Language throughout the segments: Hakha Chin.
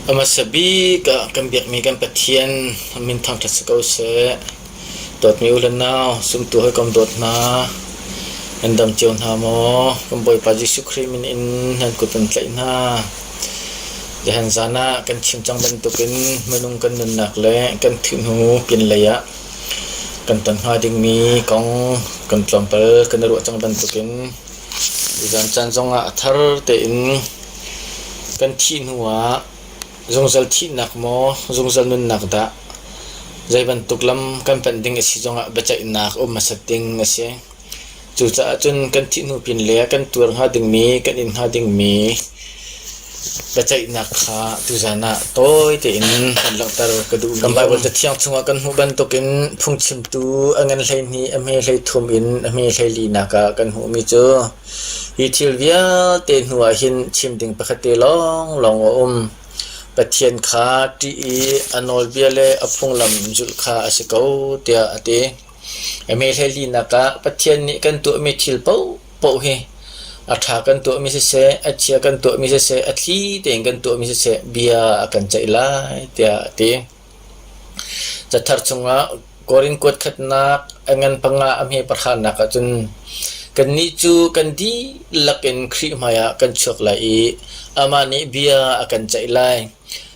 A hmasa bik ah kan biakmi kan Pathian a min thangṭhat si ko seh. Dawtmi u le nau, zumtu hawikom dawt hna, nan dam cio hna maw? Kan Bawipa Jesuh Khrih min in nan kut kan tlaih hna. Zahan zan ah kan chim cang bantukin minung kan nunnak le kan thih hnu pinlei ah kan ton hnga dingmi kong kan tlawmpal kan i ruah cang bantukin Tuzan caan zongah a thar tein kan thih hnuah zungzal thihnak maw zungzal nunnak dah zei bantuk lam kan panh ding a si zongah biaceihnak um hmasat ding a si. Cucaah cun kan thih hnu pin le kan tuar hnga dingmi kan in hnga dingmi Biaceihnak kha tuzan ah tawi tein kan langhter ka duhmi Kan Baibal Cathiang chungah kan hmuh bantukin phungchimtu a ngan 12 a hme 13 in a hme 14 ah kan hmuhmi cu hi thil vialte hnuah hin chim ding pakhat te lawnglawng a um. Pathian kha ṭih i a nawlbia le a phunglam zulh kha a si ko tiah a ti. A hme 14 ah Pathian nih kan tuahmi thil paoh paoh hi a ṭha kan tuahmi siseh, a chia kan tuahmi siseh, a thli tein kan tuahmi siseh bia a kan ceih lai tiah a ti. Cathar chungah Korin kuat khatnak a ngan panga a hme pahranak ahcun kannih cu kan dihlak in Khrih hmaiah kan chuak lai i amah nih bia a kan ceih lai.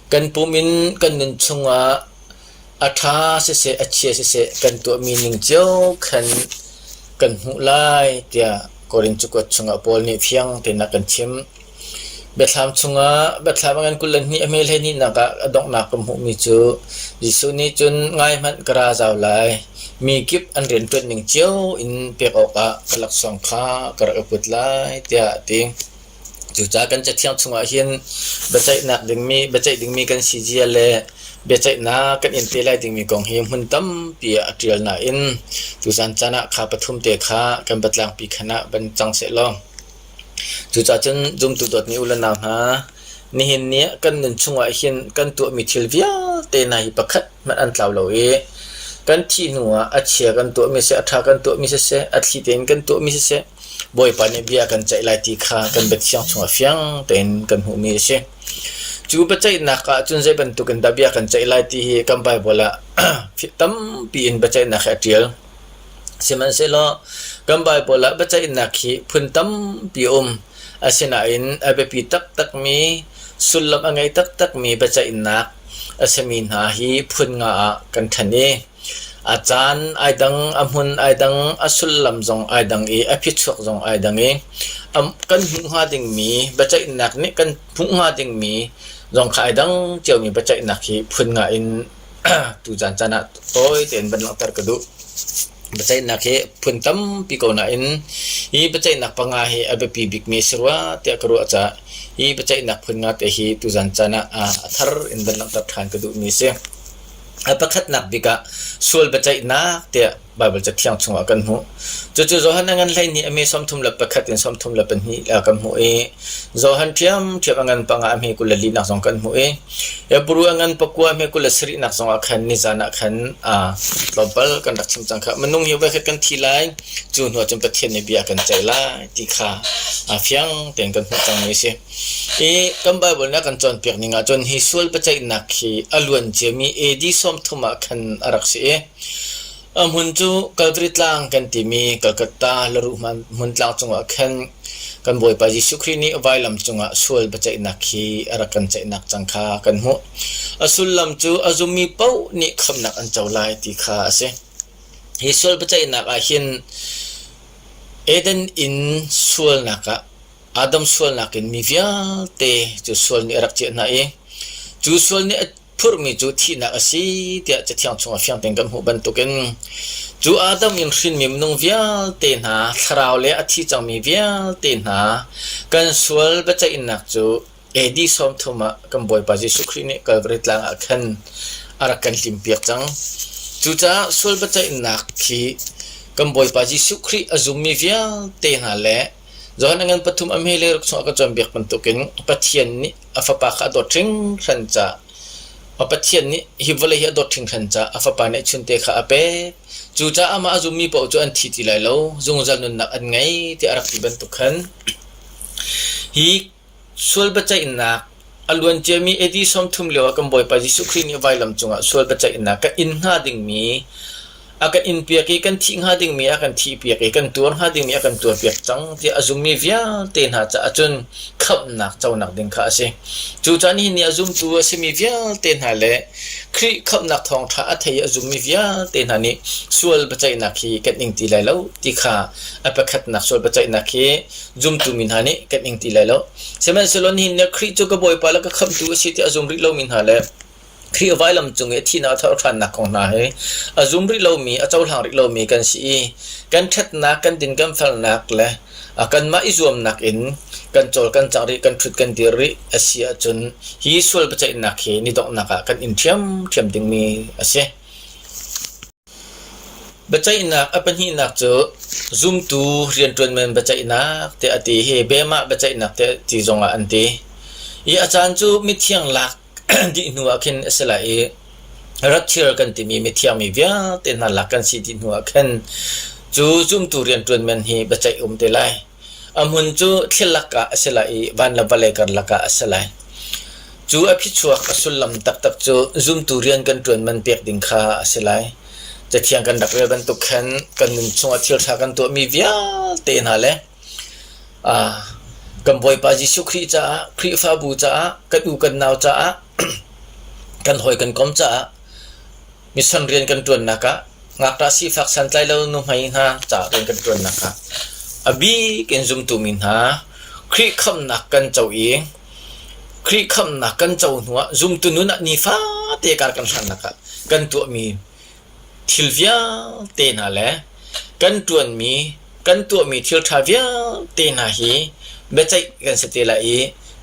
Kan pum in kan nun chungah A ṭha siseh a chia siseh kan tuahmi ning cio khan kan hmuh lai tiah Korin cakuat chungah Paul nih fiang tein a kan chimh. Biathlam chungah biathlam a ngan 22 a hme 12nak ah a donghnak ka hmuhmi cu Jesuh nih cun ngai hmanh ka ra zau lai. Mi kip an rianṭuan ning cio in pek awkah ka laksawng kha ka rak i put lai tiah a ti. Cucaah kan Cathiang chungah hin biaceihnak dingmi, biaceih dingmi kan si zia le biaceihnak kan in te lai dingmi kong hi hmun tampi ah a ṭial nain tuzan caan ah kha pathum te kha kan biatlangpi khan ah van cang sehlaw cucaah cun zumtu dawtmi u le nau hna nihin ni ah kan nun chungah hin kan tuahmi thil vialte hna hi pakhat hmanh an tlau lo i kan thih hnu ah a chia kan tuahmi siseh a ṭha kan tuahmi siseh a thli tein kan tuahmi siseh Bawipa nih bia kan ceih lai ti kha kan biathiang chungah fiang tein kan hmuhmi a si. Cu biaceihnak ah cun zei bantuk in dah bia kan ceih lai ti hi kan Baibal ah tampi in biaceihnak hi a ṭial. Sihmanhsehlaw kan Baibal ah biaceihnak hi phun tampi a um. Asinain a biapi taktakmi, sullam a ngei taktakmi biaceihnak a simi hna hi phun nga ah kan ṭhen i A caan ai dang, a hmun ai dang, a sullam zong ai dang i a phichuak zong ai dang i kan hmuh hnga dingmi biaceihnak nih kan hmuh hnga dingmi zong kha ai dang ciomi biaceihnak hi phun nga in tuzaan caan ah tawi tein van langhter ka duh. Biaceihnak hi phun tampi ko nain hi biaceihnak panga hi a biapi bikmi a si rua tiah ka ruah caah hi biaceihnak phun nga te hi tuzaan caan ah a thar in van langhter ṭhan ka duhmi a si. A pakhatnak bik ah sual biaceihnak tiah Baibal Cathiang chungah kan hmuh. Cucu Johan a ngan 12 a mi 31 in 32 kan hmuh i Johan ṭhiamṭhiam a ngan panga a hme 24 nak zong kan hmuh i Hebrew a ngan pakua a hme 27 nak zongah khan nizan ah khan tlawmpal kan rak chim cang kha. Minung hi voikhat kan thi lai, cu hnu ah cun Pathian nih bia kan ceih lai ti kha fiang tein kan hmuh cangmi a si. Hi kan Baibal nih a kan cawnpiak ning ahcun hi sual biaceihnak hi a luan ciami AD 30 ah khan a rak si i a hmun cu Calvary Tlang kan timi Calcutta Laruh hmun tlang cungah khan kan Bawipa Jesuh Khrih nih vailam cungah sual biaceihnak hi a rak kan ceihnak cang kha kan hmuh. A sullam cu a zummi paoh nih khamhnak an co lai ti kha a si. Hi sual biaceihnak ah hin Eden inn sualnak ah Adam sualnak in mi vialte cu sual nih a rak ciah hna i cu sual nih a phurhmi cu thihnak a si tiah Cathiang chungah fiang tein kan hmuh bantukin cu Adam in hrinmi minung vialte hna thlarau le a thi cangmi vialte hna kan sual biaceihnak cu AD 30 ah kan Bawipa Jesuh Khrih nih Calvary tlang ah khan a rak kan limpiak cang. Cucaah sual biaceihnak khi kan Bawipa Jesuh Khrih a zummi vialte hna le Johan a ngan pathum a hme le ruk chungah ka cawnpiak bantukin Pathian nih a fapa kha a dawt hringhran caah a Pathian nih hi vawlei hi a dawt hringhran caah a fapa neihchunte kha a pek. Cucaah amah a zummi paoh cu an thi ti lai lo, zungzal nunnak an ngei tiah a rak ti bantuk khan hi sual biaceihnak. A luanciami AD 30 lioah kan Bawipa Jesuh Khrih nih vailam cungah sual biaceihnak kan in hnga dingmi a kan inpiak i kan thih hnga dingmi a kan thihpiak i kan tuar hnga dingmi a kan tuarpiak cang tiah a zummi vialte hna caah cun khamhnak conak ding kha a si. Cucaah nihin ni a zumtu a simi vialte hna le Khrih khamhnak thawngṭha a thei i a zummi vialte hna nih sual biaceihnak hi kan ing ti lai lo ti kha a pakhatnak sual biaceihnak hi zumtu mi hna nih kan ing ti lai lo. Sihmanhsehlaw nihin ni ah Khrih cu ka Bawipa le ka khamhtu a si tiah a zum rih lomi hna le Khrih vailam cung i a thihnak a thawhṭhannak kong hna hi a zum rih lomi, a cohlang rih lomi kan si i kan ṭhatnak, kan din kan felnak le kanmah i zuamnak in kan cawl kan cang rih, kan ṭhut kan dir rih a si ahcun hi sual biaceihnak hi ni donghnak ah kan in ṭhiamṭhiam dingmi a si. Biaceihnak a pahnihnak cu zumtu rianṭuanman biaceihnak tiah a ti hi Bema biaceihnak tiah ti zongah an ti. I a caan cu mithiang lak dih hnu ah khin a si lai i rapture kan timi mithiang mi vialte hna lak kan si dih hnu ah khin cu zumtu rianṭuanman hi biaceih um te lai. A hmun cu thli ah a si lai i van le vawlei karlak ah a si lai. Cu a phichuak a sullam taktak cu zumtu rian kan ṭuan man pek ding kha a si lai. Cathiang kan rak rel bantuk khan kan nun chungah thil ṭha kan tuahmi vialte hna le kan Bawipa Jesuh Khrih caah, Khrihfabu caah, kan u kan nau caah, kan hawi kan kom caah mission rian kan ṭuannak ah ngakṭah sifak santlai lo nuhmei hna caah rian kan ṭuannak ah a bik in zumtu mi hna Khrih khamhnak kan co i Khrih khamhnak kan co hnuah zumtu nun ah nifate kar kan hlannak ah kan tuahmi thil vialte hna le kan ṭuanmi kan tuahmi thil ṭha vialte hna hi biaceih kan si te lai i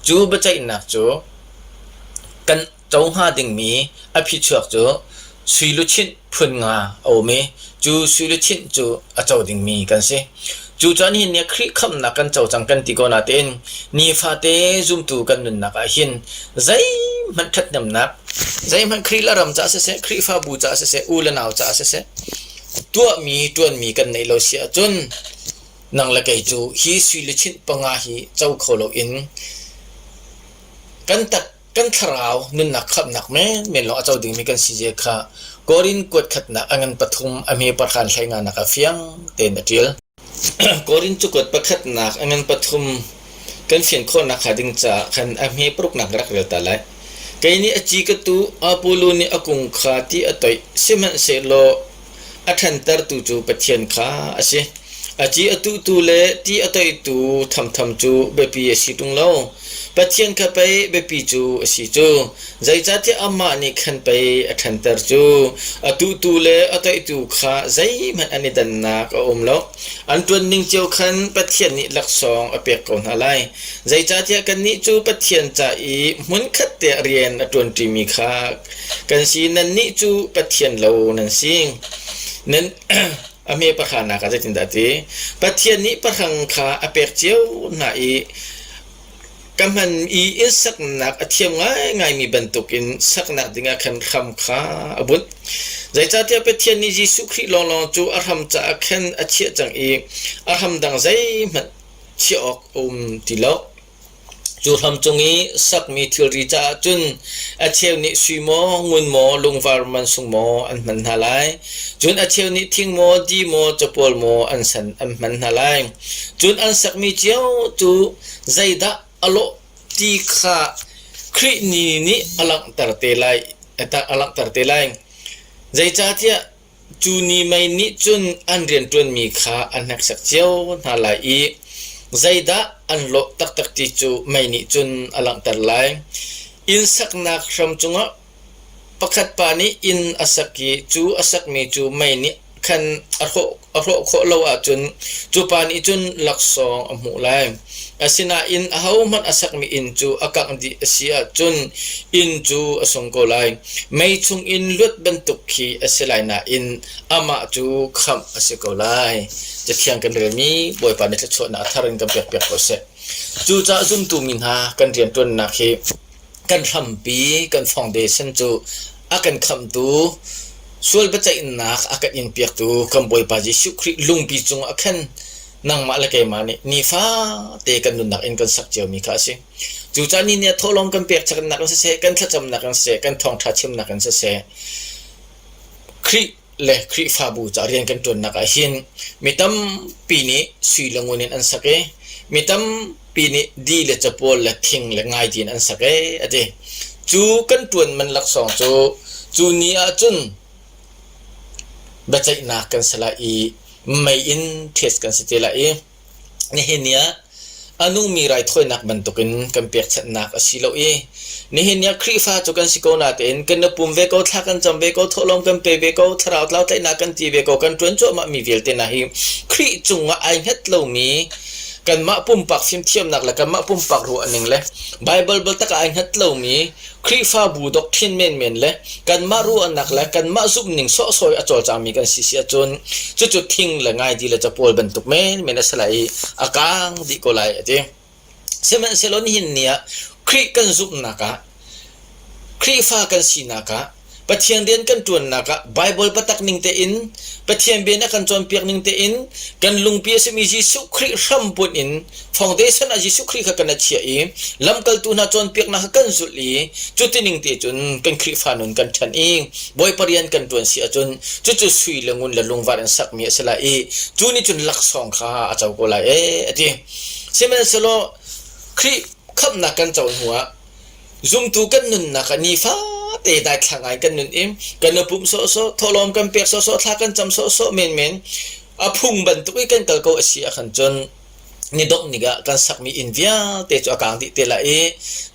cu biaceihnak cu kan co hnga dingmi a phichuak cu sui luchin phun nga a um i cu sui luchin cu a co dingmi kan si. Cu caan hin nih Khrih khamhnak kan co cang kan ti ko natein nifate zumtu kan nunnak ah hin zeihmanh ṭhathnemnak zeihmanh Khrih le ram caah siseh Khrihfabu caah siseh u le nau caah siseh tuahmi ṭuanmi kan neih lo si ahcun nang le kei cu hi sui luchin panga hi co kho loin kan tak kan thlarau nunnak khamhnak menmen lawng a co dingmi kan si zia kha Korin kuat khatnak a ngan pathum a hme pahran hlei nganak ah fiang tein a ṭial. Korin cakuat pakhatnak a ngan pathum kan fian khawhnak hnga ding caah khan a hme paruknak ka rak rel ta lai. Kei nih a ci ka tuh, Apollo nih a kung kha ti a toih, sihmanhsehlaw A ṭhantertu cu Pathian kha a si. A ci a tuhtu le ti a toihtu thamtham cu biapi a si ṭung lo. Pathian kha pei biapi cu a si cu. Zeicahtiah amah nih khan pei a ṭhanter cu. A tuhtu le a toihtu kha zeihmanh an i dannak a um lo. An ṭuanning cio khan Pathian nih laksawng a pek ko hna lai. Zeicahtiah kannih cu Pathian ca i hmunkhat te ah rian a ṭuanṭimi kha Kan si nannih cu Pathian lo nan si. Nan a hme pahranak ah zeitindah a ti? Pathian nih pahrang kha a pek cio hna i ka hman i inn saknak a thiam ngaingaimi bantukin saknak dingah khan hram kha a bunh. Zeicahtiah Pathian nih Jesuh Khrih lawnglawng cu a hram caah khan a chiah cang i a hram dang zeihmanh chiah awk a um ti lo. Cu hram cung i sakmi thilri caah cun a cheu nih sui maw, ngun maw, lungvar mansung maw an hman hna lai. Cun a cheu nih thing maw, di maw, capawl maw an san an hman hna lai. Cun an sakmi cio cu zeidah a lawh ti kha Khrih ni nih a langhter te lai. A langhter te lai. Zeicahtiah Cu ni mei nih cun an rianṭuanmi kha a hneksak cio hna lai i zeidah an lawh taktak ti cu mei nih cun a langhter lai. Inn saknak hram cungah pakhat pa nih inn a sak i cu a sakmi cu mei nih khan a hrawh a hrawh khawh lo ahcun cu pa nih cun laksawng a hmuh lai. Asinain ahohmanh a sakmi inn cu a kangh dih a si ahcun inn cu a sung ko lai. Mei chungin luat bantuk khi a si lai nain amah cu khamh a si ko lai. Cathiang kan relmi Bawipa nih thluachuahnak a thar in kan pekpiak ko seh. Cucaah zumtu mi hna kan rianṭuannak hi kan hrampi kan foundation cu a kan khamhtu sual biaceihnak a kan inpiaktu kan Bawipa Jesuh Khrih lungpi cungah khan nangmah le keimah nih nifate kan nunnak in kan sak ciomi kha a si. Cucaah ni nih thawhlawm kan pekchannak in siseh, kan thlacamnak in siseh, kan thawngṭha chimnak in siseh, Khrih le Khrihfabu ca rian kan ṭuannak ah hin mi tampi nih sui le ngun in an sak i mi tampi nih di le capawl le thing le ngaidi in an sak ee a ti. Cu kan ṭuan man laksawng cu cu ni ah cun biaceihnak kan si lai i mei in ṭhes kan si te lai i Nihin ni ah a nungmi raithawinak bantukin kan pekchanhnak a si lo i nihin ni ah Khrihfa cu kan si ko natein kan i pum ve ko, thla kan cam ve ko, thawhlawm kan pe ve ko, thlarau tlau tlaihnak kan ti ve ko, kan ṭuan cuahmahmi vialte hna hi Khrih cungah ai hngat lomi kanmah pumpak fimthiamnak le kanmah pumpak ruahning le Baibal biatak ah ai hngat lomi Khrihfabu doctrine menmen le kanmah ruahnak le kanmah zumhning sawhsawh i a cawlcangmi kan si si ahcun cucu thing le ngaidi le capawl bantuk menmen a si lai i a kaang dih ko lai a ti. Sihmanhsehlaw nihin ni ah Khrih kan zumhnak ah Khrihfa kan sinak ah Pathian rian kan ṭuannak ah Baibal biatak ning tein Pathian bia nih a kan cawnpiak ning tein kan lungpi a simi Jesuh Khrih hrambunh in foundation ah Jesuh Khrih kha kan i chiah i lamkaltu hna cawnpiaknak kha kan zulh i cuti ning te cun kan Khrihfa nun kan ṭhan i Bawipa rian kan ṭuan si ahcun cucu sui le ngun le lungvar in sakmi a si lai i cu nih cun laksawng kha a co ko lai ee a ti. Sihmanhsehlaw Khrih khamhnak kan co hnuah Zumtu kan nunnak ah nifate daithlang ngai kan nun i kan i pumh sawhsawh, thawhlawm kan pek sawhsawh, thla kan cam sawhsawh menmen a phung bantuk i kan kal ko a si ahkhan cun ni dongh nik ah kan sakmi inn vialte cu a kang dih te lai i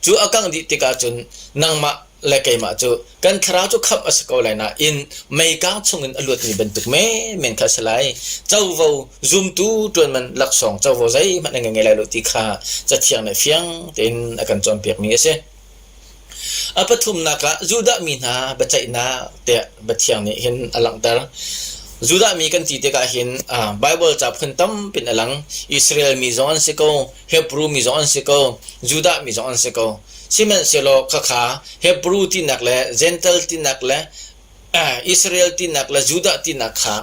cu a kangh dih tikah cun nangmah le keimah cu kan thlarau cu khamh a si ko lai nain meikang chungin a luatmi bantuk menmen kha a si lai. Covo zumtu ṭuanman laksawng covo zeihmanh an ngei lai lo ti kha Cathiang nih fiang tein a kan cawnpiakmi a si. A pathumnak ah Judah mi hna biaceihnak tiah Pathian nih hin a langhter. Judah mi kan ti tikah hin Baibal ca phun tampin a lang. Israel mi zong an si ko, Hebrew mi zong an si ko, Judah mi zong an si ko. Sihmanhsehlaw khakha Hebrew tinak le Jentail tinak le Israel tinak le Judah tinak kha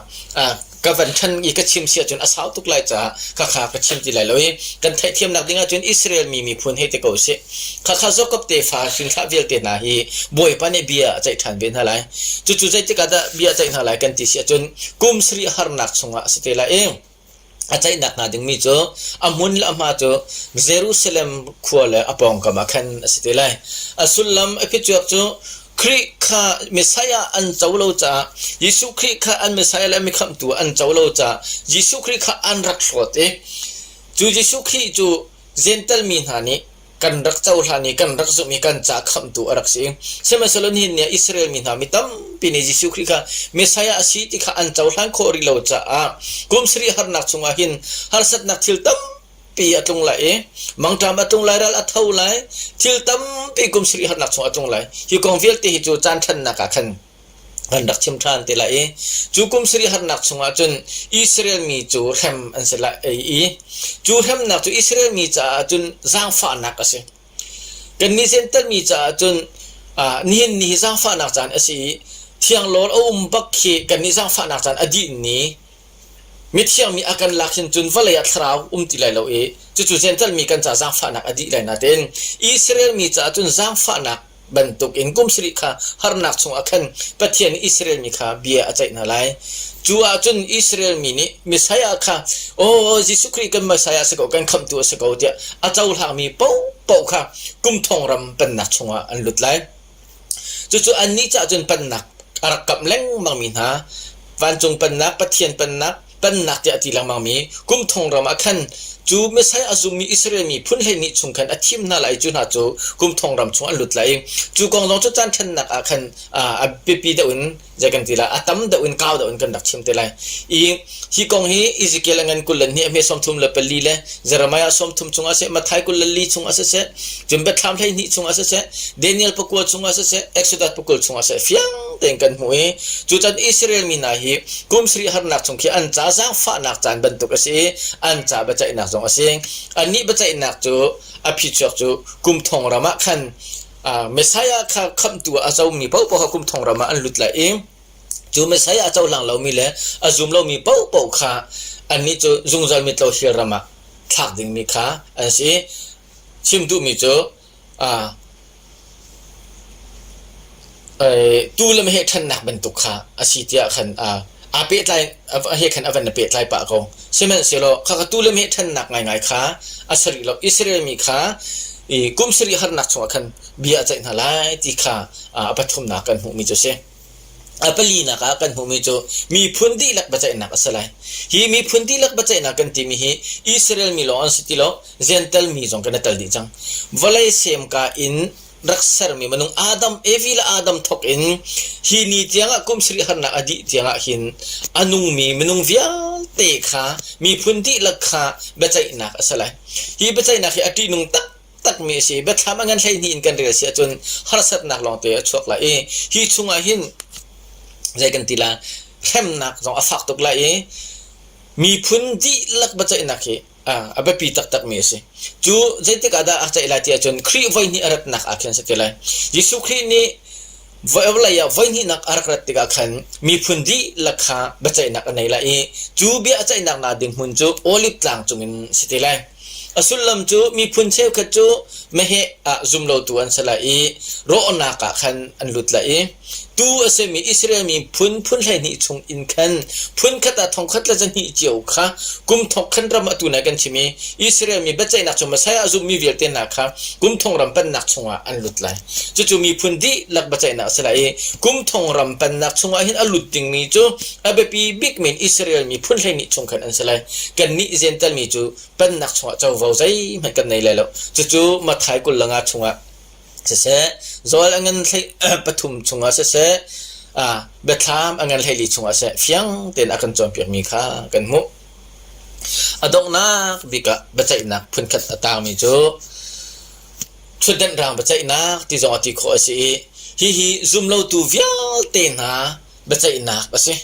ka van ṭhan i ka chim si ahcun a sau tuk lai caah khakha ka chim ti lai lo i kan theihthiamnak ding ahcun Israel mi miphun hei ti ko usih. Khakha Jakob tefa hrinthlah vialte hna hi Bawipa nih bia a ceih ṭhan ve hna lai. Cucu zeitik ah dah bia a ceih hna lai kan ti si ahcun kum sarih harnak chungah a si te lai i A ceihnak hna dingmi cu a hmun le a hma cu Jerusalem khua le a pawngkam ah khan a si te lai. A sullam a phichuak cu Khrih kha Messiah an co lo caah Jesuh Khrih kha an Messiah le mikhamhtu an co lo caah Jesuh Khrih kha an rak hlawt i cu Jesuh Khrih cu Jentail mi hna nih kan rak cohlan i kan rak zumh i kan ca khamhtu a rak si. Sihmanhsehlaw nihin ni ah Israel mi hna mi tampi nih Jesuh Khrih kha Messiah a si ti kha an cohlan khawh rih lo caah kum sarih harnak chungah hin harsatnak thil tampi a tlung lai i mangṭam a tlung lai, ral a tho lai, thil tampi kum sarih harnak chungah a tlung lai. Hi kong vialte hi cu caan ṭhannak ah khan kan rak chim ṭhan te lai i cu kum sarih harnak chungah cun Israel mi cu hrem an si lai i cu hremnak cu Israel mi caah cun zaangfahnak a si. Kannih Jentail mi caah cun nihin ni hi zaangfahnak caan a si i thianglawl a um bak khi kannih zaangfahnak caan a dih ni mithiang mi a kan lak hin cun vawlei ah thlarau um ti lai lo i cucu Jentail mi kan ca zaangfahnak a dih lai nain Israel mi caah cun zaangfahnak bantukin kum sarih kha harnak chungah khan Pathian nih Israel mi kha bia a ceih hna lai. Cu ah cun Israel mi nih Messiah kha, Aw Jesuh Khrih kan Messiah a si ko, kan khamhtu a si ko tiah a cohlangmi paohpaoh kha kum thong ram pennak chungah an lut lai. Cucu annih caah cun pennak a rak kamh lengmangmi hna vancung pennak, Pathian pennak, pennak tiah a ti lengmangmi kum thong ram ah khan cu Messiah a zummi Israel mi phun 12 chung khan a thim hna lai cu hna cu kum thong ram chung an lut lai i cu kong zong cu caan ṭhennak ah khan a biapi deuh in zei kan ti lai a tam deuh in kau deuh in kan rak chim te lai i hi kong hi Ezekiel a ngan 22 a hme 34 le Jeremiah 30 chungah seh Matthai 24 chungah siseh cun Biathlam 12 chungah siseh Daniel pakua chungah siseh Exodus pakul chungah siseh fiang tein kan hmuh i cucan Israel mi hna hi kum sarih harnak chung khi an ca zaangfahnak caan bantuk a si i an ca biaceihnak zong a si. Annih biaceihnak cu a phichuak cu kum thong ram ah khan Messiah kha khamhtu ah a comi paohpaoh kha kum thong ram ah an lut lai i cu Messiah a cohlang lomi le a zum lomi paohpaoh kha annih cu zungzal mitlo hell ram ah thlak dingmi kha an si. Chim duhmi cu. Tuu le meheh ṭhennak bantuk kha a si tiah khan aa pehtlai he khan a van i pehtlai pah ko. Sihmanhsehlaw khakha tuu le meheh ṭhennak ngaingai kha a si rih lo. Israel mi kha kum sarih harnak chungah khan bia a ceih hna lai ti kha a pathumnak kan hmuhmi cu a si. A palinak ah kan hmuhmi cu miphun dihlak biaceihnak a si lai. Hi miphun dihlak biaceihnak kan timi hi Israel mi lawng an si ti lo, Jentail mi zong kan i tel dih cang. Vawlei semka in rak sermi minung Adam, Evi le Adam thawk in hi ni tiangah kum sarih harnak a dih tiangah hin a nungmi minung vialte kha miphun dihlak kha biaceihnak a si lai. Hi biaceihnak hi a ṭihnung tak takmi a si. Biathlam a ngan 12 in kan rel si ahcun harsatnak lawngte a chuak lai i hi chungah hin zei kan ti la hremnak zong a fak tuk lai i miphun dihlak biaceihnak hi a biapi taktakmi a si. Cu zeitik ah dah a ceih lai ti ahcun Khrih voihnih a ratnak ah khin a si te lai. Jesuh Khrih nih vawlei ah voihnihnak a rak rat tikah khan miphun dihlak kha biaceihnak a nei lai i cu bia a ceihnak nak ding hmun cu Olive tlang cungin a si te lai. A sullam cu miphun cheukhat cu meheh ah zumlotu an si lai i rawhnak ah khan an lut lai i tuu a simi Israel mi phun phun 12 chung in khan phun khat ah thong khat le zahnih cio kha kum thong khan ram atu nai kan chim i Israel mi biaceihnak cu Messiah a zummi vialte hna kha kum thong ram pennak chungah an lut lai. Cucu miphun dihlak biaceihnak a si lai i kum thong ram pennak chungah hin a lut dingmi cu a biapi bik men Israel mi phun 12 chung khan an si lai. Kannih Jentail mi cu pennak chungah covo zeihmanh kan nei lai lo. Cucu Matthai 25 chungah siseh, Joel a ngan hlei pathum chungah siseh, Biathlam a ngan 14 chungah siseh, fiang tein a kan cawnpiakmi kha kan hmuh. A donghnak bik ah biaceihnak phunkhat a tangmi cu ṭhutdenh rang biaceihnak ti zong a ti khawh a si i hihi zumlotu vialte hna biaceihnak a si.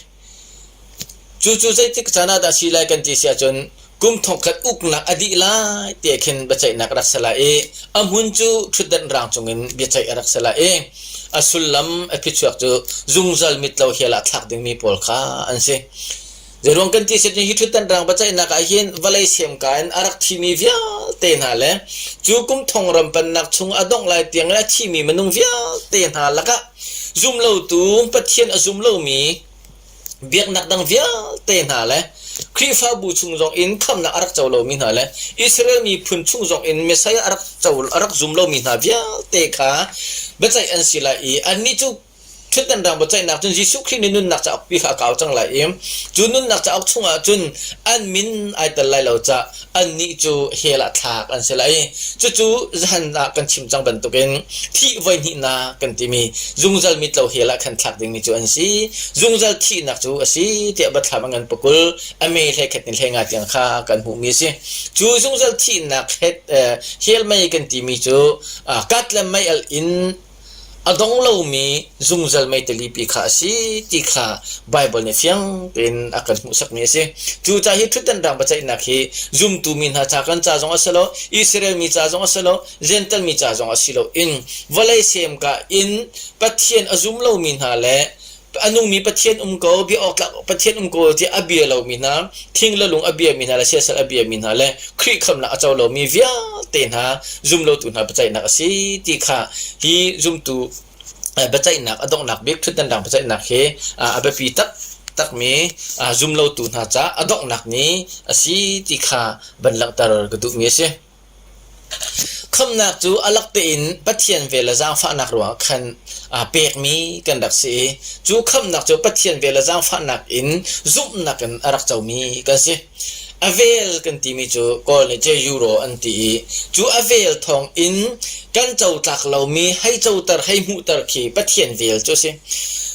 Cucu zeitik caan ah dah si lai kan ti si ahcun kum thongkhat uknak a dih lai ti khin biaceihnak a rak si lai i a hmun cu ṭhutdenh rang cungin biaceih a rak si lai i a sullam a phichuak cu zungzal mitlo hial ah thlak dingmi pawl kha an si. Zeiruang kan ti si hi ṭhutdenh rang biaceihnak ah hin vawlei semka in a rak thimi vialte hna le cu kum thong ram pennak chung a dongh lai tiang in a thimi minung vialte hna lakah zumlotu Pathian a zum lomi biaknak dang vialte hna le Khrihfabu chung zong in khamnak a rak co lomi hna le Israel miphun chung zong in Messiah a rak co a rak zum lomi hna vialte kha biaceih an si lai i annih cu Ṭhutdan rang biaceihnak cun Jesuh Khrih nih nunnak cauk pi kha a kau cang lai i cu nunnak cauk chungah cun an min ai tel lai lo cah annih cu hell ah thlak an si lai i cucu zahan ah kan chim cang bantukin thih voi hnihnak kan timi zungzal mitlo hell ah khan thlak dingmi cu an si. Zungzal thihnak cu a si tiah biathlam a ngan pakul a me hlei khat in hlei nga tiang kha kan hmuhmi a si. Cu zungzal thihnak hell mei kan timi cu kat le mei al in A dong lomi zungzal meitalipi kha a si ti kha Baibal nih fiang tein a kan hmuhsakmi a si. Cucaah hi ṭhutdan rang biaceihnak hi zumtu mi hna ca kan ca zong a si lo, Israel mi ca zong a si lo, Jentail mi ca zong a si lo in vawlei semka in Pathian a zum lomi hna le a nungmi Pathian um ko, bia awk tlak Pathian um ko tiah a bia lomi hna, thing le lung a biami hna le siasal a biami hna le Khrih khamnak a co lomi vialte hna zumlotu hna biaceihnak a si ti kha hi zumtu biaceihnak a donghnak bik ṭhutdan rang biaceihnak hi a biapi taktakmi zumlotu hna ca a donghnak ni a si ti kha van langhter ka duhmi a si. Khamhnak cu a lak tein Pathian vel le zaangfahnak ruangah khan pekmi kan rak si i cu khamhnak cu Pathian vel le zaangfahnak in zumhnak in a rak comi kan si. A vel kan timi cu Kawl nih euro an ti i cu a vel thawng in kan co tlak lomi hei coter hei hmuhter khi Pathian vel cu a si.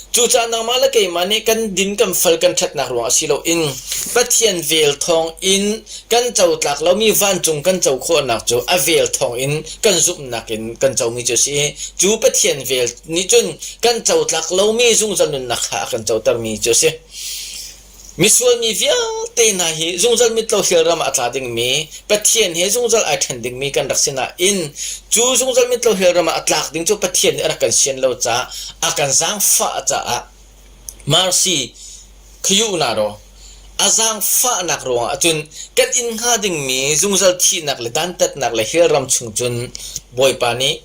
Cucaah nangmah le keimah nih kan din kan fal kan ṭhatnak ruangah si loin Pathian vel thawng in kan co tlak lomi vancung kan co khawhnak cu a vel thawngin kan zumhnak in kan comi cu a si i cu Pathian vel nih cun kan co tlak lomi zungzal nunnak kha a kan cotermi cu a si. Misual mi vialte hna hi zungzal mitlo hell ram ah a tla dingmi Pathian he zungzal ai ṭhen dingmi kan rak si nain cu zungzal mitlo hell ram ah a tlak ding cu Pathian nih a rak kan sian lo caah a kan zaangfah caah mercy Khayuhna ro a zaangfahnak ruangah cun kan in hnga dingmi zungzal thihnak le dantatnak le hell ram chung cun Bawipa nih.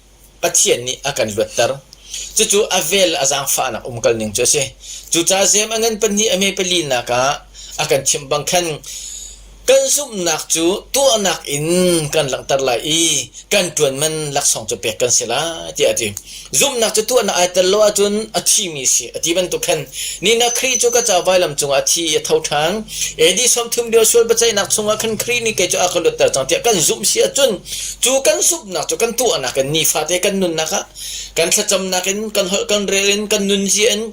Pathian nih a kan luatter. Cucu a vel a zaangfahnak umkal ning cu a si. Cucaah zem a ngan pahnih a me palinak ah a kan chimh bang khan kan zumhnak cu tuahnak in kan langhter lai i kan ṭuan man laksawng cu pek kan si lai tiah a ti. Zumhnak cu tuahnak ai tel lo ahcun a thimi si a ti bantuk khan nina Khrih cu ka ca vailam cungah a thi i a tho ṭhan. AD 30 lio sual biaceihnak chungah khan Khrih nih kei cu a ka luatter cang tiah kan zumh si ahcun cu kan zumhnak cu kan tuahnak in nifate kan nunnak ah kan thlacamnak in kan holh kan rel in kan nunzia in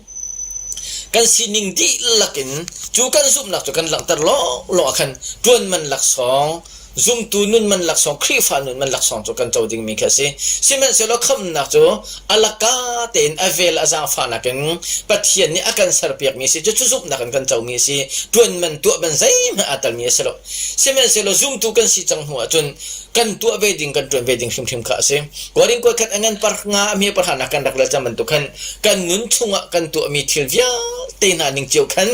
kan sining dihlak in cu kan zumhnak cu kan langhter lawnglawng ah khan ṭuan man laksawng zumtu nun man laksawng Khrihfa nun man laksawng cu kan co dingmi khi a si. Sihmanhsehlaw khamhnak cu a laka tein a vel a zaangfahnak in Pathian nih a kan serpiakmi a si. Cucu zumhnak in kan comi a si. Ṭuan man tuah man zeihmanh aa telmi a si lo. Sihmanhsehlaw zumtu kan si cang hnu ahcun kan tuah ve ding kan ṭuan ve ding hrimhrim kha a si. Korin kuat khat a ngan par nga a hme parhanak kan rak rel cang bantuk khan kan nun chungah kan tuahmi thil vialte hna ning cio khan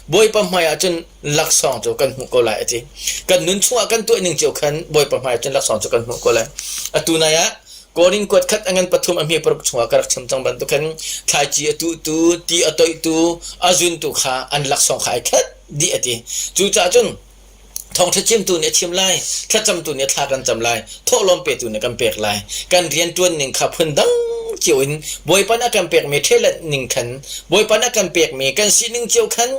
Bawipa hmai ah cun laksawng cu kan hmuh ko lai a ti. Kan nun chungah kan tuah ning cio khan Bawipa hmai ah cun laksawng cu kan hmuh ko lai. Atu nai ah Korin kuat khat a ngan pathum a hme paruk chungah ka rak chim cang bantuk khan thlaici a tuhtu, ti a toihtu, a zuntu kha an laksawng kha ai khat dih a ti. Cucaah cun Thawngṭha chimtu nih a chim lai, thlacamtu nih thla kan cam lai, thawhlawm petu nih kan pek lai. Kan rianṭuan ning kha phundang cio in Bawipa nih a kan pekmi ṭhelet ning khan, Bawipa nih a kan pekmi kan sining cio khan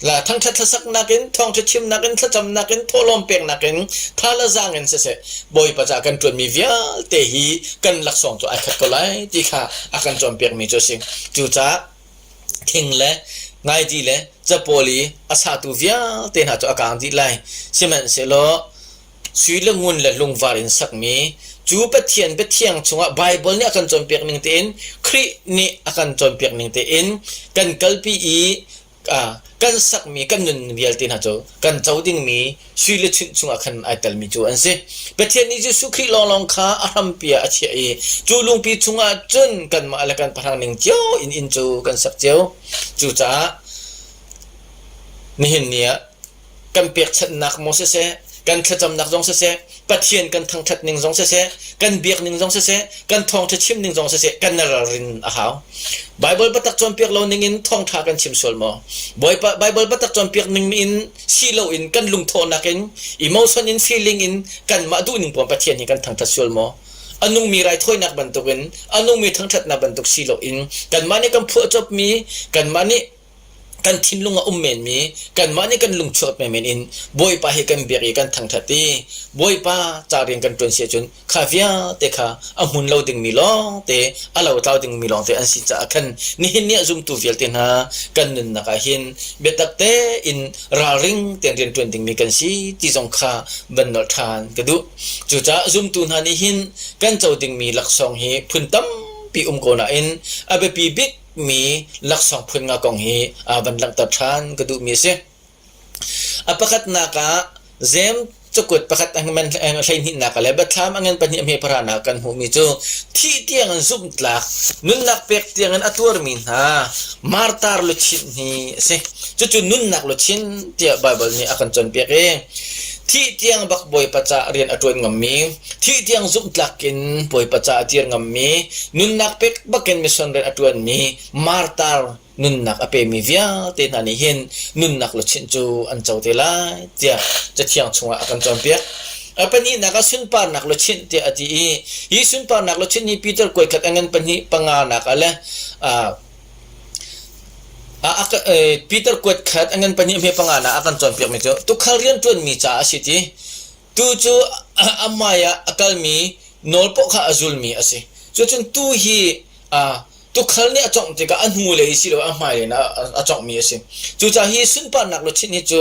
la thangṭhat hlasaknak in, thawngṭha chimnak in, thlacamnak in, thawhlawm peknak in, tha le zaang in siseh, Bawipa caah kan ṭuanmi vialte hi kan laksawng cu ai khat ko lai ti kha a kan cawnpiakmi cu a si. Cucaah thing le ngaidi le capawl i a satu vialte hna cu a kang dih lai. Sihmanhsehlaw sui le ngun le lungvar in sakmi cu Pathian biathiang chungah Baibal nih a kan cawnpiak ning tein Khrih nih a kan cawnpiak ning tein kan kalpi i kan sakmi kan nun vialte hna cu kan co dingmi sui le chunh chungah khan ai telmi cu an si. Pathian nih Jesuh Khrih lawnglawng kha a hrampi ah a chiah i cu lungpi chungah cun kanmah le kan pahrang ning cio in inn cu kan sak cio. Cucaah nihin ni ah kan pekchanhnak maw siseh, kan thlacamnak zong siseh, Pathian kan thangṭhat ning zong siseh, kan biak ning zong siseh, kan thawngṭha chim ning zong siseh, kan ralrin a hau. Baibal biatak cawnpiak lo ning in thawngṭha kan chim sual maw? Bawipa Baibal biatak cawnpiak ning in si loin kan lungthawhnak in, emotion in, feeling in kanmah duhning puan Pathian hi kan thangṭhat sual maw? A nungmi raithawinak bantukin, a nungmi thangṭhatnak bantuk si loin kanmah nih kan phuahcopmi, kanmah nih kan thinlung a um menmi kanmah nih kan lungchuak menmen in Bawipa hi kan biak i kan thangṭhat i Bawipa ca rian kan ṭuan si ahcun kha vialte kha a hmun lo dingmi lawngte a lotlau dingmi lawngte an si caah khan nihin ni ah zumtu vialte hna kan nunnak ah hin biatak tein ralring tein rian ṭuan dingmi kan si ti zong kha van nolh ṭhan ka duh. Cucaah zumtu hna nih hin kan co dingmi laksawng hi phun tampi um ko nain a biapi bik mi laksawng phun nga kong hi van langhter ṭhan ka duhmi a si. A pakhatnak ah Jeim cakuat pakhat a ngan hleihnihnak le Biathlam a ngan pahnih a hme pahranak kan hmuhmi cu thih tiangin zumhtlak nunnak pek tiangin a tuarmi hna martar luchin hi a si. Cucu nunnak luchin tiah Baibal nih a kan cawnpiak i thih tiang bak Bawipa caah rian a ṭuan ngammi thih tiang zumhtlak in Bawipa caah a dir ngammi nunnak pek bakin mission rian a ṭuanmi martar nunnak a pemi vialte hna nih hin nunnak luchin cu an co te lai tiah Cathiang chungah a kan cawnpiak. A pahnihnak ah sunparnak luchin tiah a ti i hi sunparnak luchin hi Peter kuaikhat a ngan pahnih panganak ah le Peter kuat khat a ngan pahnih hme panga nak a kan cawnpiakmi cu tukhal rianṭuanmi caah a si ti. Tu cu a hmai ah a kalmi nawl paoh kha a zulmi a si. Cucun tu hi tukhal nih a cawngh tikah a hnulei si lo a hmailei in a cawnghmi a si. Cucaah hi sunparnak luchin hi cu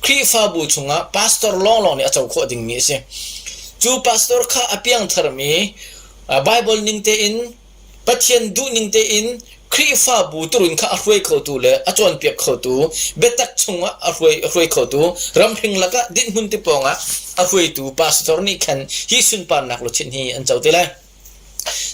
Khrihfabu chungah pastor lawnglawng nih a co khawh dingmi a si. Cu pastor kha a piangtharmi Bible ning tein Pathian duhning tein Khrihfabu turun kha a hruai khotu le a cawnpiak khotu, biatak chungah a hruai, a hruai khotu, ramhring lakah dinhmun ti pawngah a hruaitu pastor nih khan hi sunparnak luchin hi an co te lai.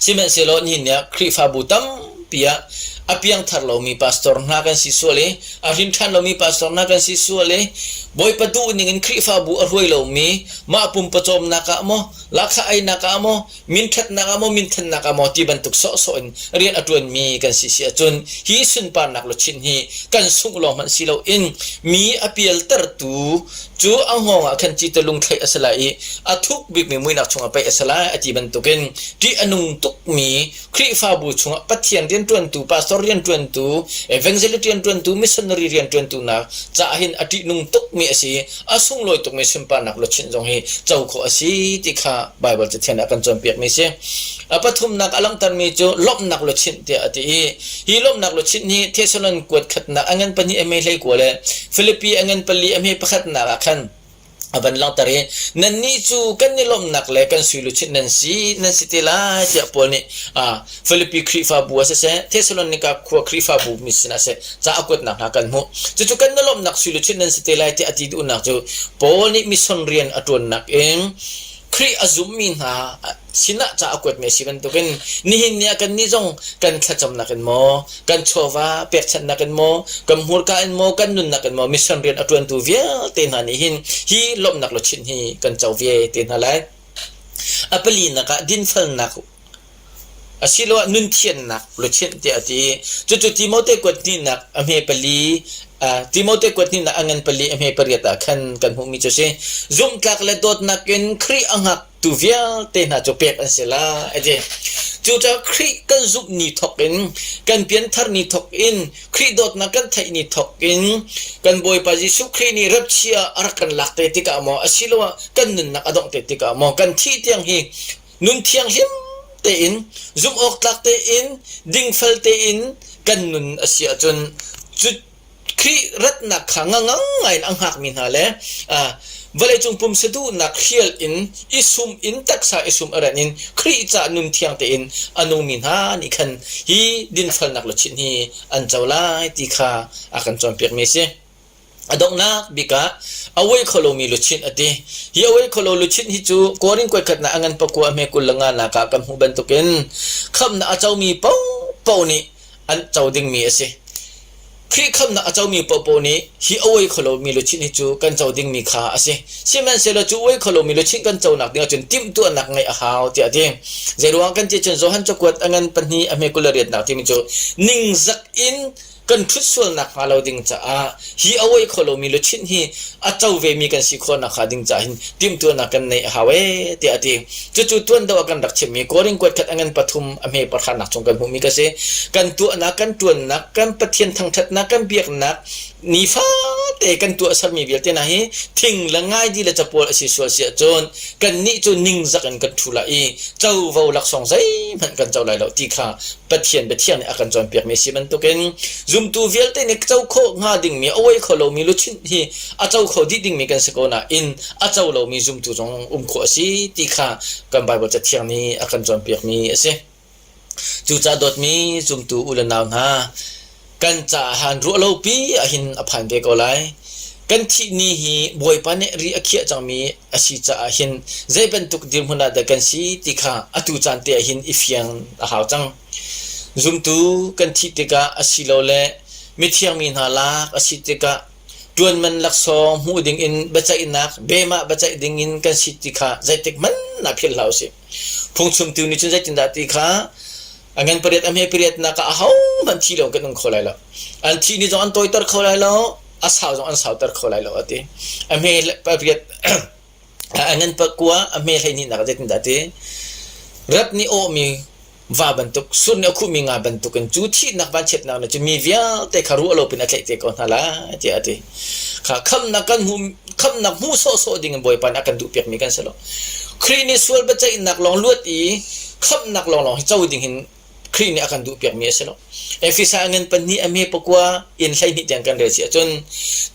Sihmanhsehlaw nihin ni ah Khrihfabu tampi tampi ah a piangthar lomi pastor hna kan si sual i a hrin ṭhan lomi pastor hna kan si sual i Bawipa duh ning in Khrihfabu a hruai lomi mah pumpawcawmnak ah maw lahkhah einak ah maw minṭhatnak ah maw minthannak ah maw ti bantuk sawhsawh in rian a ṭuanmi kan si si ahcun hi sunparnak luchin hi kan sungh lawng hmanh si loin mi a pialtertu cu a hngawng ah khan cite lungthlaih a si lai i a thuk bikmi muihnak chungah paih a si lai a ti bantukin ṭih a nung tukmi Khrihfabu chungah Pathian rianṭuantu, pastor rianṭuantu, evangelist rianṭuantu, missionary rianṭuantu nak caah hin a ṭihnung tukmi a si i a sunglawi tukmi sunparnak luchin zong hi co khawh a si ti kha Baibal Cathiang ah kan cawnpiakmi a si. A pathumnak a langhtermi cu lawmhnak luchin tiah a ti i hi lawmhnak luchin hi Thessalon kuat khatnak a ngan pahnih a hme 19 le Filipi a ngan pali a hme pakhatnak ah khan a van langhter i nannih cu kan i lawmhnak le kan sui luchin nan si nan si te lai tiah Paul nih Filipi Khrihfabu ah siseh Thesalonika khua Khrihfabu mi sinah seh ca a kuatnak hna kan hmuh. Cucu kan i lawmhnak sui luchin nan si te lai tiah a ti duhnak cu Paul nih mission rian a ṭuannak in Khrih a zummi hna sinah ca a kuatmi a si bantukin nihin ni ah kannih zong kan thlacamnak in maw kan chawva pekchanhnak in maw kan hmurka in maw kan nunnak in maw mission rian a ṭuantu vialte hna nih hin hi lawmhnak luchin hi kan co ve te hna lai. A palinak ah dinfelnak asiloah nunthiannak luchin tiah a ti. Cucu Timote kuat hnihnak a hme pali Timote kuat hnihnak a ngan pali a hme pariat ah khan kan hmuhmi cu a si. Zumhtlak le dawtnak in Khrih a hngak tu vialte hna cu pek an si lai a ti. Cucaah Khrih kan zumh ni thawk in kan pianthar ni thawk in Khrih dawtnak kan theih ni thawk in kan Bawipa Jesuh Khrih nih rapchia a rak kan lak te tikah maw asiloah kan nunnak a dongh te tikah maw kan thih tiang hi nun thianghlim tein zumh awk tlak tein dingfel tein kan nun a si ahcun cu Khrih ratnak kha ngangang ngai in a hngakmi hna le vawleicung pumsa duhnak hrial in i sum in taksa i sum a ren in Khrih ca nun thiang tein a nungmi hna nih khan hi dinfelnak luchin hi an co lai ti kha a kan cawnpiakmi a si. A donghnak bik ah a uai kho lomi luchin a ti. Hi a uai kho lo luchin hi cu Korin kuaikhatnak a ngan pakua a hme 25 nak ah kan hmuh bantukin khamhnak a comi paohpaoh nih an co dingmi a si. Khrih khamhnak a comi paohpaoh nih hi a uai kho lomi luchin hi cu kan co dingmi kha a si. Sihmanhsehlaw cu uai kho lomi luchin kan conak ding ahcun timhtuahnak ngeih a hau tiah a ti. Zeiruang kan ti cun Johan cakuat a ngan pahnih a hme 28nak timi cu ningzak in kan ṭhut sualnak hnga lo ding caah hi a uai kho lomi luchin hi a co vemi kan si khawh nakhnga ding caah hin timhtuahnak kan neih a hau ee tiah a ti. Cucu tuan deuh ah kan rak chimmi Korin kuat khat a ngan pathum a hme pahranak chung kan hmuhmi ka si. Kan tuahnak, kan ṭuannak, kan Pathian thangṭhatnak, kan biaknak nifate kan tuahsermi vialte hna hi thing le ngaidi le capawl a si sual si ahcun kannih cu ningzak in kan ṭhu lai i covo laksawng zeihmanh kan co lai lo ti kha Pathian biathiang nih a kan cawnpiakmi a si bantukin zumtu vialte nih co khawh hnga dingmi a uai kho lomi luchin hi a co kho dih dingmi kan si ko nain a co lomi zumtu zong um khawh a si ti kha kan Baibal cathiang nih a kan cawnpiakmi a si. Cucaah dawtmi zumtu u le nau hna, kan caah han ruah lopi ahhin a phan ve ko lai. Kan thih ni hi Bawipa nih ri a khiah cangmi a si caah hin zei bantuk dirhmun ah dah kan si ti kha atu caan te ah hin i fiang a hau cang. Zumtu kan thih tikah asilole mithiang mi hna lak a si tikah ṭuanman laksawng hmuh dingin biaceihnak bemah biaceih dingin kan si ti kha zeitik hmanh ah philh hlah usih. Phungchimtu nih cun zeitindah ti kha a ngan pariat a hme pariatnak ah ahohmanh thi lo kan um kho lai lo. An thih ni zong an tawiter kho lai lo, a sau zong an sauter kho lai lo a ti. A hme pariat a ngan pakua a hme hleihnihnak ah zeitindah ti rap nih awhmi va bantuk sur nih a khuhmi nga bantukin cu thihnak vanchiatnak nih cun mi vialte kha ruah lo pin a tlaih te ko hna lai tiah a ti. Kha khamhnak kan hmu khamhnak hmu sawhsawh ding in Bawipa nih a kan duhpiakmi kan si lo. Khrih nih sual biaceihnak lawng luat i khamhnak lawnglawng hi co ding hin Khrih nih a kan duhpiakmi a si lo. Efesa ngan pahnih a hme pakua in 12 tiang kan rel si ahcun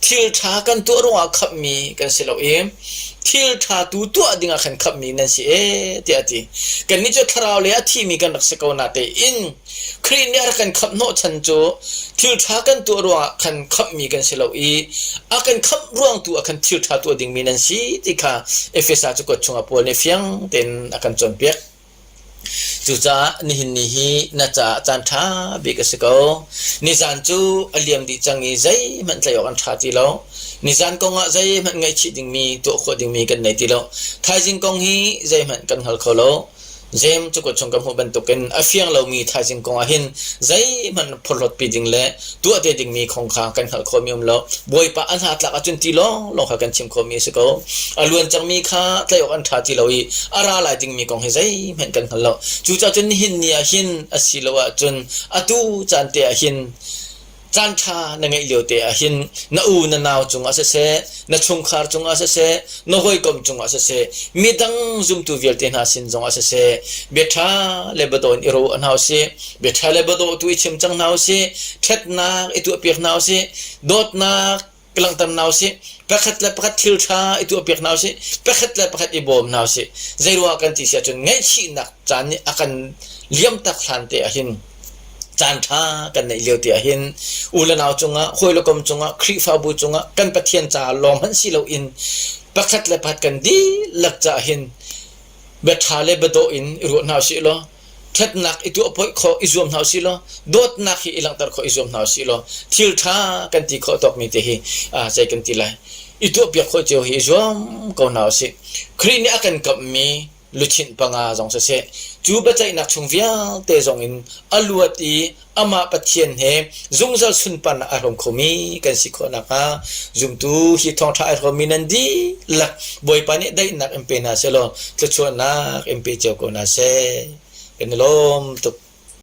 thil ṭha kan tuah ruangah khamhmi kan si lo i thil ṭha tu tuah dingah khan khamhmi nan si ee tiah a ti. Kannih cu thlarau lei a thimi kan rak si ko natein Khrih nih a rak kan khamh hnawhchan cu thil ṭha kan tuah ruangah khan khamhmi kan si lo i a kan khamh ruang tu ah khan thil ṭha tuah dingmi nan si ti kha Efesa cakuat chungah Paul nih fiang tein a kan cawnpiak. Cucaah nihin ni hi na caah caan ṭha bik a si ko. Nizan cu a liam dih cang i zeihmanh tlaih awk an ṭha ti lo. Nizan kong ah zeihmanh ngaihchih dingmi, tuah khawh dingmi kan nei ti lo. Thaizing kong hi zeihmanh kan hngal kho lo. Jeim cakuat chung ka hmuh bantukin a fiang lomi thaizing kong ah hin zeihmanh phorhlawtpi ding le tuah te dingmi kong kha kan hngalh khawhmi um lo. Bawipa a hna tlak ahcun ti lawnglawng kha kan chim khawhmi a si ko. A luan cangmi kha tlaih awk an ṭha ti lo i a ra lai dingmi kong hi zeihmanh kan hngal lo. Cucaah cun nihin ni ah hin a si lo ahcun atu caan te ah hin Caanṭha na ngeih lio te ah hin na u na nau cungah siseh, na chungkhar cungah siseh, na hawikom cungah siseh, midang zumtu vialte hna sin zongah siseh, bia ṭha le biadawh in i ruah hna usih, bia ṭha le biadawh tu i chim cang hna usih, ṭhatnak i tuahpiak hna usih, dawtnak langhter hna usih, pakhat le pakhat thil ṭha i tuahpiak hna usih, pakhat le pakhat i bawm hna usih. Zeiruangah kan ti si ahcun ngaihchihnak caan nih a kan liamtak hlan te ah hin caan ṭha kan neih lio te ah hin u le nau cungah, hawi le kom cungah, Khrihfabu cungah kan Pathian caah lawng hmanh si loin pakhat le pakhat kan dihlak caah hin bia ṭha le bia dawh in i ruah hna usih law ṭhatnak i tuah pawih khawh i zuam hna usih law dawtnak hi i langhter khawh i zuam hna usih law thil ṭha kan ti khawh tawkmi te hi zei kan ti lai i tuahpiak khawh cio hi i zuam ko hna usih. Khrih nih a kan kamhmi luchin panga zong siseh cu biaceihnak chung vialte zong in a luat i amah Pathian he zungzal sunparnak a hrawm khomi kan si khawh nakhnga zumtu hi thawngṭha ai hrawmmi nan dihlak Bawipa nih daihnak in pe hna seh law thluachuahnak in pe cio ko hna seh. Kan i lawm tuk.